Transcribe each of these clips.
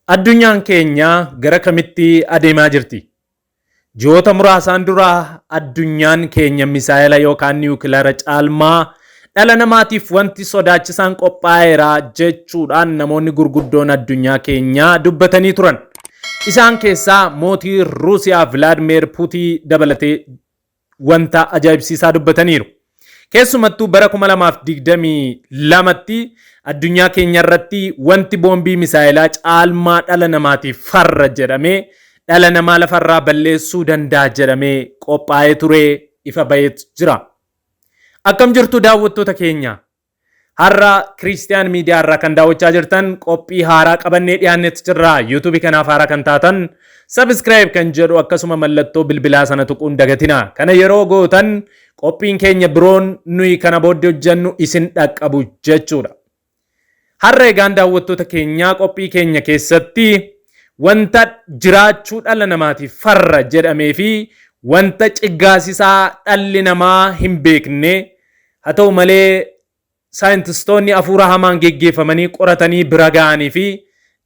Addunyaan keenya gara kamitti adeemaa jirti? Ji'oota muraasaan dura addunyaan keenya misaayila yookaan niwukilara caalmaa dhala namaatiif wanti sodaachisaan qophaa'eera jechuudhaan namoonni gurguddoon addunyaa keenyaa dubbatanii turan. Isaan keessaa mootii Ruusiyaa Vilaadimeer Puutii dabalatee wanta ajaa'ibsiisaa dubbataniiru. Keessumattuu bara 2022tti addunyaa keenya irratti wanti boombii misaayilaa caalmaa dhala namaatiif farra jedhamee dhala namaa lafarraa balleessuu danda'a jedhamee qophaa'ee ture ifa baheet jira. Akkam jirtu daawwattoota keenya? Har'a Kiriistiyaan Miidiyaa irraa kan daawwachaa jirtan qophii haaraa qabannee dhiyaannetti jirra. Yuutuubii kanaaf haaraa kan taatan subscribe kan jedhu akkasuma mallattoo bilbilaa sana tuquun dagatina. Kana yeroo gootan qophiin keenya biroon nuyi kana booddee hojjennu isin dhaqqabu jechuudha. Har'a egaan daawwattoota keenyaa qophii keenya keessatti wanta jiraachuu dhala namaatiif farra jedhamee fi wanta ciggaasisaa dhalli namaa hin beekne haa ta'u malee saayintistoonni hafuura hamaan geggeeffamanii qoratanii bira ga'anii fi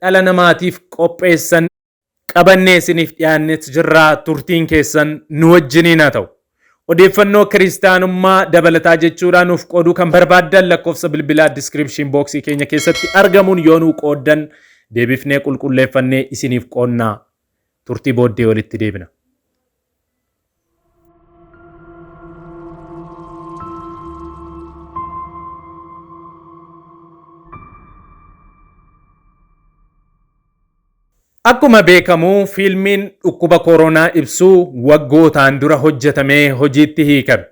dhala namaatiif qopheessan qabannee isiniif dhiyaanneet jirra turtiin keessan nu wajjiniin haa ta'u. Odeeffannoo kiristaanummaa dabalataa jechuudhaan nuuf qooduu kan barbaaddan lakkoofsa bilbilaa description box keenya keessatti argamuun yoo nuu qooddan deebifnee qulqulleeffannee isiniif qoodna. Turtii booddee walitti deebina. Akkuma beekamu fiilmiin dhukkuba koronaa ibsu waggootaan dura hojjetamee hojiitti hiikame.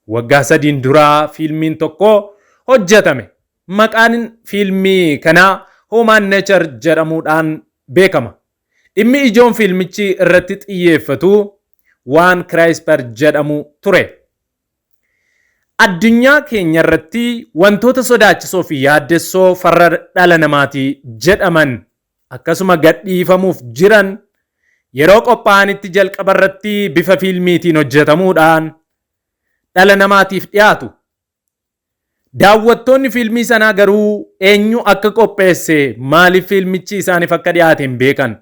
Waggaa sadiin dura fiilmiin tokko hojjetame. Maqaan fiilmii kanaa Human Nature jedhamuudhaan beekama. Dhimmi ijoon fiilmichi irratti xiyyeeffatu waan CRISPR jedhamu ture. Addunyaa keenya irratti wantoota sodaachisoo fi yaaddessoo farra dhala namaati jedhaman akkasuma gadhiifamuuf jiran yeroo qophaa'anitti jalqaba irratti bifa fiilmiitiin hojjetamuudhaan dhala namaatiif dhiyaatu. Daawwattoonni fiilmii sanaa garuu eenyu akka qopheesse maaliif fiilmichi isaaniif akka dhiyaate hin beekan.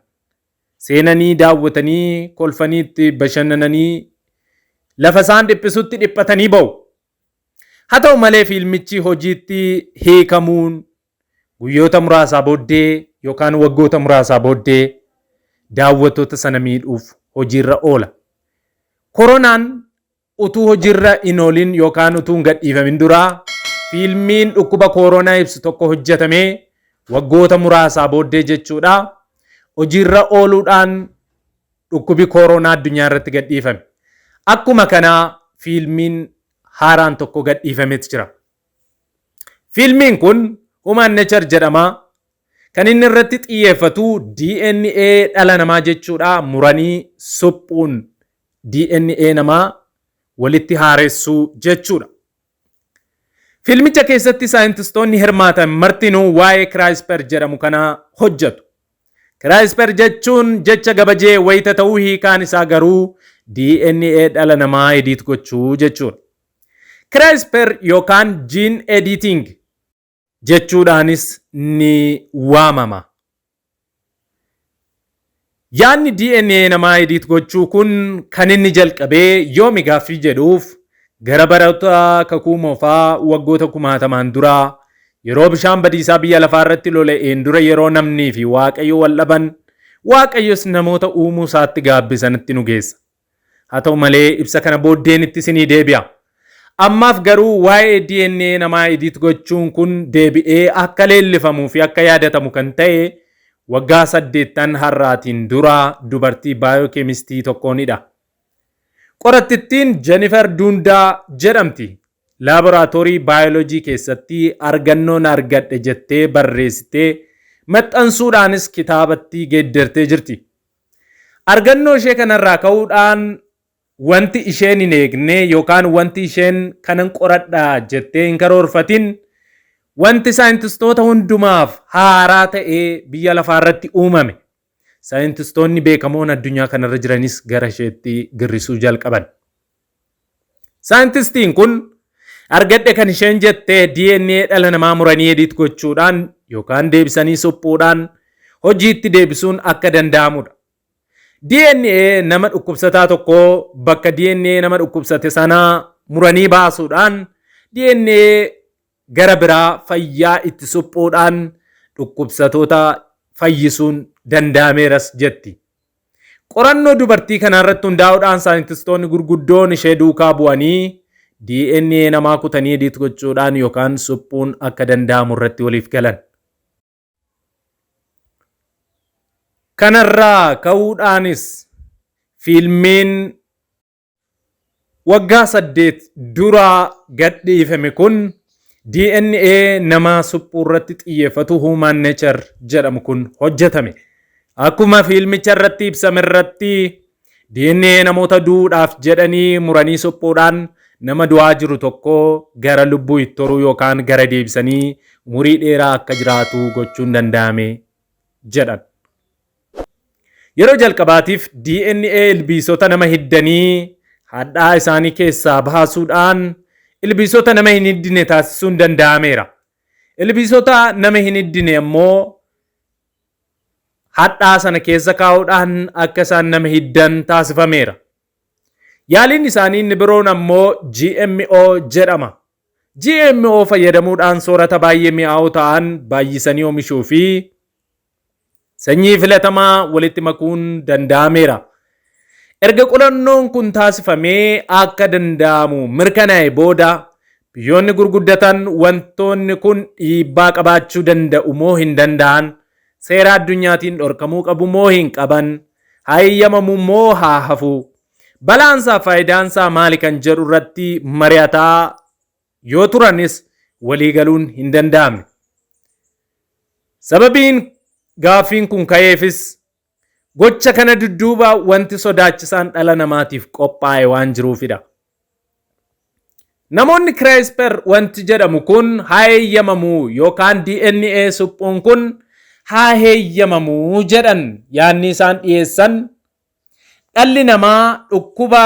Seenanii daawwatanii kolfanii itti bashannananii lafa isaan dhiphisutti dhiphatanii ba'u. Haa ta'u malee fiilmichi hojiitti hiikamuun guyyoota muraasaa booddee yookaan waggoota muraasaa booddee daawwattoota sana miidhuuf hojiirra oola. Koronaan utuu hojiirra hin oolin yookaan utuu hin gadhiifamin dura fiilmiin dhukkuba kooronaa ibsu tokko hojjetamee waggoota muraasaa booddee jechuudha hojiirra ooluudhaan dhukkubi kooronaa addunyaa irratti gadhiifame. Akkuma kanaa fiilmiin haaraan tokko gadhiifameet jira. Fiilmiin kun Human Nature jedhama. Kan inni irratti xiyyeeffatu DNA dhala namaa jechuudha muranii suphuun DNA namaa walitti haaressuu jechuudha. Fiilmicha keessatti saayintistoonni hirmaatan martinuu waa'ee CRISPR jedhamu kana hojjetu. CRISPR jechuun jecha gabajee wayita ta'uu hiikaan isaa garuu DNA dhala namaa ediit gochuu jechuudha. CRISPR yookaan gene editing jechuudhaanis ni waamama. Yaadni DNA namaa ediit gochuu kun kan inni jalqabee yoomi gaaffii jedhuuf gara baroota kakuu moofaa waggoota kumaatamaan dura yeroo bishaan badiisaa biyya lafaa irratti lola'een dura yeroo namnii fi Waaqayyo wal dhaban Waaqayyos namoota uumuu isaatti gaabbe sanatti nu geessa. Haa ta'u malee ibsa kana booddeen itti isinii deebi'a. Ammaaf garuu waa'ee DNA namaa edit gochuun kun deebi'ee akka leellifamuu fi akka yaadatamu kan ta'e waggaa saddeettan har'aatiin dura dubartii baayookeemistii tokkoonidha. Qorattittiin Jennifer Duundaa jedhamti. Laaboraatoorii baayoloojii keessatti argannoon argadhe jettee barreessitee maxxansuudhaanis kitaabatti geeddartee jirti. Argannoo ishee kanarraa ka'uudhaan wanti isheen hin eegne yookaan wanti isheen kanan qoradha jettee hin karoorfatin wanti saayintistoota hundumaaf haaraa ta'ee biyya lafaa irratti uumame. Saayintistoonni beekamoon addunyaa kanarra jiranis gara isheetti girrisuu jalqaban. Saayintistiin kun argadhe kan isheen jette DNA dhala namaa muranii edit gochuudhaan yookaan deebisanii suphuudhaan hojiitti deebisuun akka danda'amudha. DNA nama dhukkubsataa tokkoo bakka DNA nama dhukkubsate sanaa muranii baasuudhaan DNA gara biraa fayyaa itti suphuudhaan dhukkubsatoota fayyisuun danda'ameeras jetti. Qorannoo dubartii kanarratti hundaa'uudhaan saayintistoonni gurguddoon ishee duukaa bu'anii DNA namaa kutanii edit gochuudhaan yookaan suphuun akka danda'amu irratti waliif galan. Kanarraa ka'uudhaanis fiilmiin waggaa 8 dura gadhiifame kun DNA namaa suphuu irratti xiyyeeffatu Human Nature jedhamu kun hojjetame. Akkuma fiilmicha irratti ibsame irratti DNA namoota du'uudhaaf jedhanii muranii suphuudhaan nama du'aa jiru tokko gara lubbuu itti horuu yookaan gara deebisanii umurii dheeraa akka jiraatu gochuun danda'ame jedhan. Yeroo jalqabaatiif DNA ilbiisota nama hiddanii hadhaa isaanii keessaa baasuudhaan ilbiisota nama hin hiddine taasisuun danda'ameera. Ilbiisota nama hin hiddine ammoo hadhaa sana keessa kaa'uudhaan akka isaan nama hiddan taasifameera. Yaaliin isaanii inni biroon ammoo GMO jedhama. GMO fayyadamuudhaan soorata baay'ee mi'aawoo ta'an baay'isanii oomishuu fi sanyii filatamaa walitti makuun danda'ameera. Erga qorannoon kun taasifamee akka danda'amu mirkanaa'e booda biyyoonni gurguddatan wantoonni kun dhiibbaa qabaachuu danda'u moo hin danda'an, seera addunyaatiin dhorkamuu qabu moo hin qaban, hayyamamu moo haa hafu, balaansaa faayidaansaa maali kan jedhu irratti mari'ataa yoo turanis waliigaluun hin danda'amne. Sababiin gaaffiin kun ka'eefis gocha kana dudduuba wanti sodaachisaan dhala namaatiif qophaa'e waan jiruufidha. Namoonni CRISPR wanti jedhamu kun haa heeyyamamu yookaan DNA suphuun kun haa heeyyamamu jedhan yaadni isaan dhiyeessan dhalli namaa dhukkuba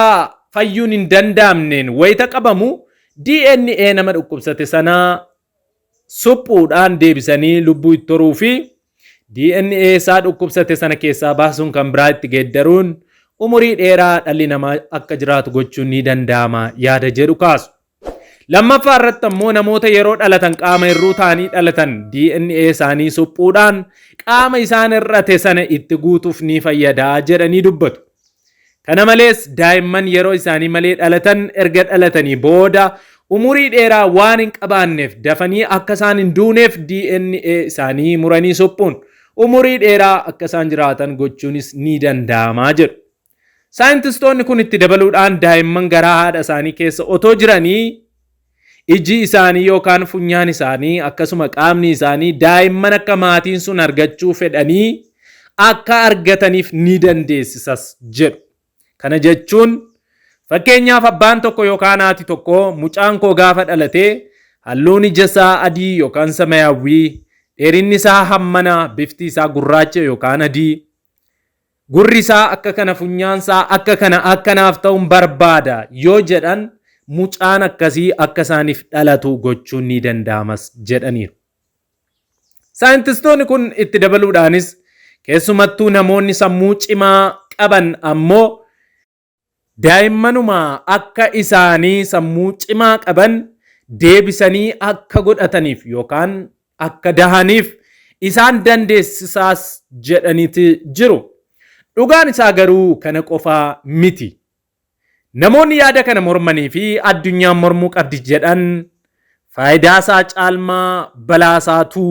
fayyuun hin danda'amneen wayita qabamu DNA nama dhukkubsate sanaa suphuudhaan deebisanii lubbuu itti horuu fi DNA isaa dhukkubsate sana keessaa baasuun kan biraa itti geeddaruun umurii dheeraa dhalli namaa akka jiraatu gochuun ni danda'ama yaada jedhu kaasu. Lammaffaa irratti ammoo namoota yeroo dhalatan qaama hir'uu ta'anii dhalatan DNA isaanii suphuudhaan qaama isaan hir'ate sana itti guutuuf ni fayyada jedhanii dubbatu. Kana malees daa'imman yeroo isaanii malee dhalatan erga dhalatanii booda umurii dheeraa waan hin qabaanneef dafanii akka isaan hin duuneef DNA isaanii muranii suphuun umurii dheeraa akka isaan jiraatan gochuunis ni danda'ama jedhu. Saayintistoonni kun itti dabaluudhaan daa'imman garaa haadha isaanii keessa otoo jiranii iji isaanii yookaan funyaan isaanii akkasuma qaamni isaanii daa'imman akka maatiin sun argachuu fedhanii akka argataniif ni dandeessisas jedhu. Kana jechuun fakkeenyaaf abbaan tokko yookaan haati tokko mucaan koo gaafa dhalatee halluun ija isaa adii yookaan samayaawwii, dheerinni isaa hammana, bifti isaa gurraacha yookaan adii, gurri isaa akka kana, funyaan isaa akka kana akkanaaf ta'uun barbaada yoo jedhan mucaan akkasii akka isaaniif dhalatu gochuun ni danda'amas jedhaniiru. Saayintistoonni kun itti dabaluudhaanis keessumattuu namoonni sammuu cimaa qaban ammoo daa'immanuma akka isaanii sammuu cimaa qaban deebisanii akka godhataniif yookaan akka dahaniif isaan dandeessisaas jedhaniiti jiru. Dhugaan isaa garuu kana qofaa miti. Namoonni yaada kana mormanii fi addunyaan mormuu qabdi jedhan faayidaasaa caalmaa balaasaatu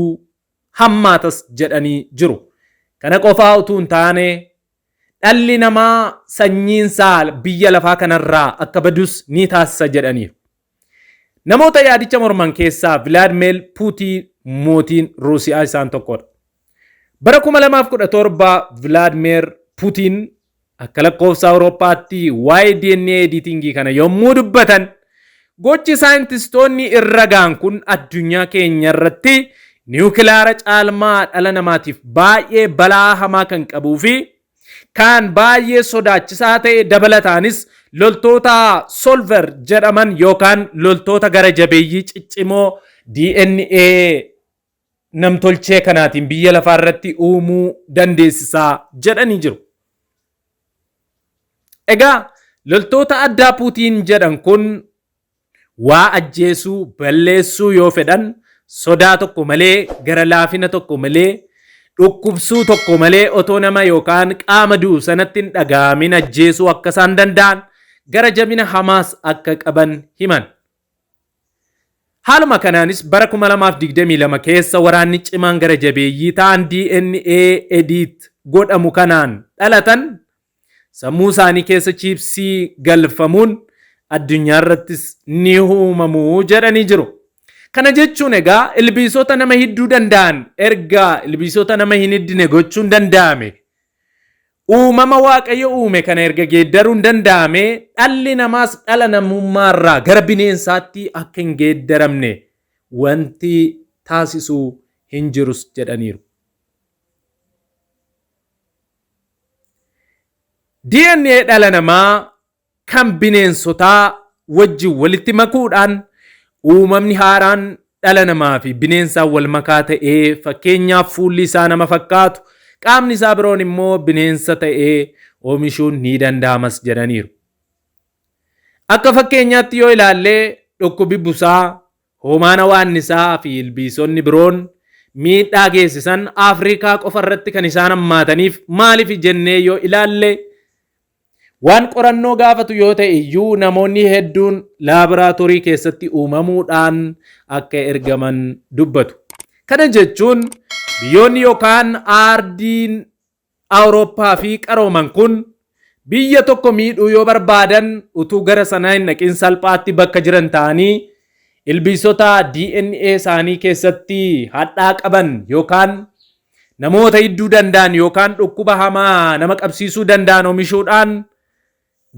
hammaatas jedhanii jiru. Kana qofaa utuu hin taane dhalli namaa sanyiinsaa biyya lafaa kanarraa akka badus ni taasisa jedhaniiru. Namoota yaadicha morman keessaa Vilaadimir Puutiin mootiin Ruusiyaa isaan tokkodha. Bara 2017 Vilaadimir Puutiin akka lakkoofsa Awurooppaatti waa'ee DNA editingii kana yommuu dubbatan gochi saayintistoonni irra ga'an kun addunyaa keenya irratti niwukilaara caalmaa dhala namaatiif baay'ee balaa hamaa kan qabuu fi kan baay'ee sodaachisaa ta'e dabalataanis loltoota solver jedhaman yookaan loltoota gara jabeeyyii ciccimoo DNA namtolchee kanaatiin biyya lafaa irratti uumuu dandeessisaa jedhanii jiru. Egaa loltoota addaa Puutiin jedhan kun waa ajjeesuu, balleessuu yoo fedhan sodaa tokko malee, gara laafina tokko malee, dhukkubsuu tokko malee otoo nama yookaan qaama du'u sanatti hin dhaga'amin ajjeesuu akka isaan danda'an gara jabina hamaas akka qaban himan. Haaluma kanaanis bara 2022 keessa waraanni cimaan gara jabeeyyii ta'an DNA edit godhamu kanaan dhalatan sammuu isaanii keessa chiipsii galfamuun addunyaa irrattis ni uumamu jedhanii jiru. Kana jechuun egaa ilbiisota nama hidduu danda'an erga ilbiisota nama hin hiddine gochuun danda'ame Uumama Waaqayyo uume kana erga geeddaruun danda'amee dhalli namaas dhala namummaarraa gara bineensaatti akka hin geeddaramne wanti taasisu hin jirus jedhaniiru. DNA dhala namaa kan bineensotaa wajjin walitti makuudhaan uumamni haaraan dhala namaa fi bineensaan wal makaa ta'ee fakkeenyaaf fuulli isaa nama fakkaatu qaamni isaa biroon immoo bineensa ta'ee oomishuun ni danda'amas jedhaniiru. Akka fakkeenyaatti yoo ilaalle dhukkubi busaa, hoomaan hawaannisaa fi ilbiisonni biroon miidhaa geessisan Afrikaa qofa irratti kan isaan hammaataniif maaliif jennee yoo ilaalle Waan qorannoo gaafatu yoo ta'e iyyuu namoonni hedduun laaboraatoorii keessatti uumamuudhaan akka ergaman dubbatu. Kana jechuun biyyoonni yookaan aardiin Awurooppaa fi qarooman kun biyya tokko miidhuu yoo barbaadan utuu gara sanaa hin dhaqin salphaatti bakka jiran ta'anii ilbiisota DNA isaanii keessatti hadhaa qaban yookaan namoota hidduu danda'an yookaan dhukkuba hamaa nama qabsiisuu danda'an omishuudhaan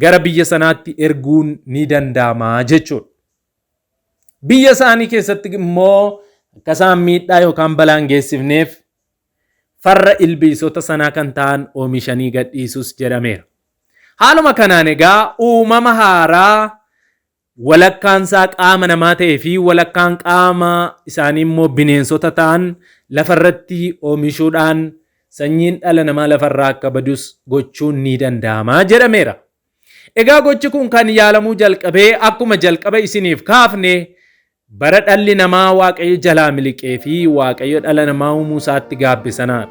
gara biyya sanaatti erguun ni danda'ama jechuudha. Biyya isaanii keessatti immoo akka isaan miidhaa yookaan balaa hin geessifneef farra ilbiisota sanaa kan ta'an oomishanii gadhiisus jedhameera. Haaluma kanaan egaa uumama haaraa walakkaan isaa qaama namaa ta'ee fi walakkaan qaama isaanii immoo bineensota ta'an lafarratti oomishuudhaan sanyiin dhala namaa lafarraa akka badus gochuun ni danda'ama jedhameera. Egaa gochi kun kan yaalamuu jalqabee akkuma jalqaba isiniif kaafne bara dhalli namaa Waaqayyo jalaa miliqee fi Waaqayyo dhala namaa uumuu isaatti gaabbe sanaadha.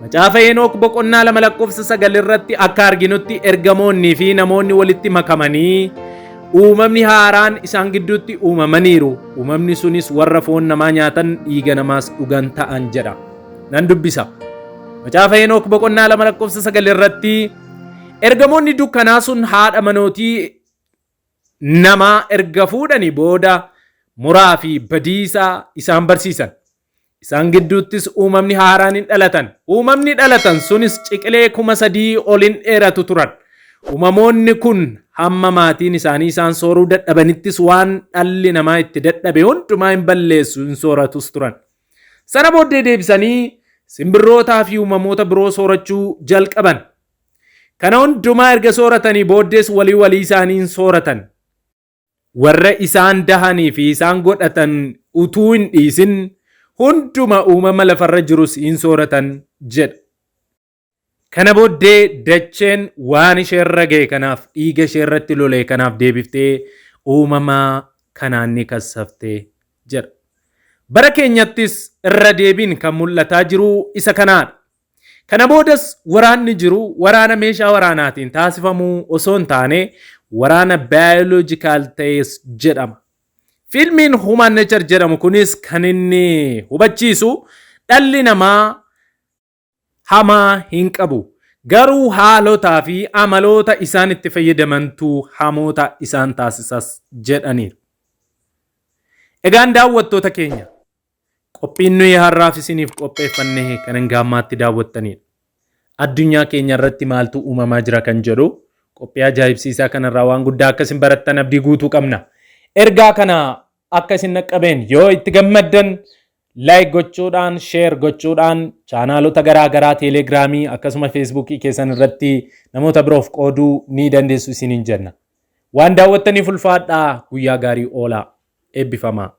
Macaafa Henook boqonnaa 2 lakkoofsa 9 irratti akka arginutti ergamoonnii fi namoonni walitti makamanii uumamni haaraan isaan gidduutti uumamaniiru. Uumamni sunis warra foon namaa nyaatan dhiiga namaas dhugan ta'an jedha. Nan dubbisa. Macaafa Henook boqonnaa 2 lakkoofsa 9 irratti ergamoonni dukkanaa sun haadha manootii namaa erga fuudhanii booda muraa fi badiisa isaan barsiisan. Isaan gidduuttis uumamni haaraan hin dhalatan. Uumamni dhalatan sunis ciqilee 3000 ol hin dheeratu turan. Uumamoonni kun hamma maatiin isaanii isaan sooruu dadhabanittis waan dhalli namaa itti dadhabe hundumaa hin balleessu hin sooratus turan. Sana booddee deebisanii simbirrootaa fi uumamoota biroo soorachuu jalqaban. Kana hundumaa erga sooratanii booddees walii walii isaanii hin sooratan. Warra isaan dahanii fi isaan godhatan utuu hin dhiisin hunduma uumama lafarra jirus hin sooratan jedha. Kana booddee dacheen waan isheerra ga'e kanaaf dhiiga isheerratti lola'e kanaaf deebiftee uumama kanaan ni kassafte jedha. Bara keenyattis irra deebiin kan mul'ataa jiru isa kanaadha. Kana boodas waraanni jiru waraana meeshaa waraanaatiin taasifamu osoo hin taane waraana baayoloojikaal ta'es jedhama. Fiilmiin Human Nature jedhamu kunis kan inni hubachiisu dhalli namaa hamaa hin qabu. Garuu haalotaa fi amaloota isaan itti fayyadamantu hamoota isaan taasisas jedhaniiru. Egaan daawwattoota keenya Qophiin nuyi har'aaf isiniif qopheeffanne kan hanga ammaatti daawwattanidha. Addunyaa keenya irratti maaltu uumamaa jira kan jedhu qophii ajaa'ibsiisaa kanarraa waan guddaa akka isin barattan abdii guutuu qabna. Ergaa kana akka isin dhaqqabeen yoo itti gammaddan like gochuudhaan, share gochuudhaan chaanaalota garaa garaa teelegiraamii akkasuma feesbuukii keessan irratti namoota biroof qooduu ni dandeessu isiniin jenna. Waan daawwattaniif ulfaadhaa guyyaa gaarii oolaa. Eebbifamaa.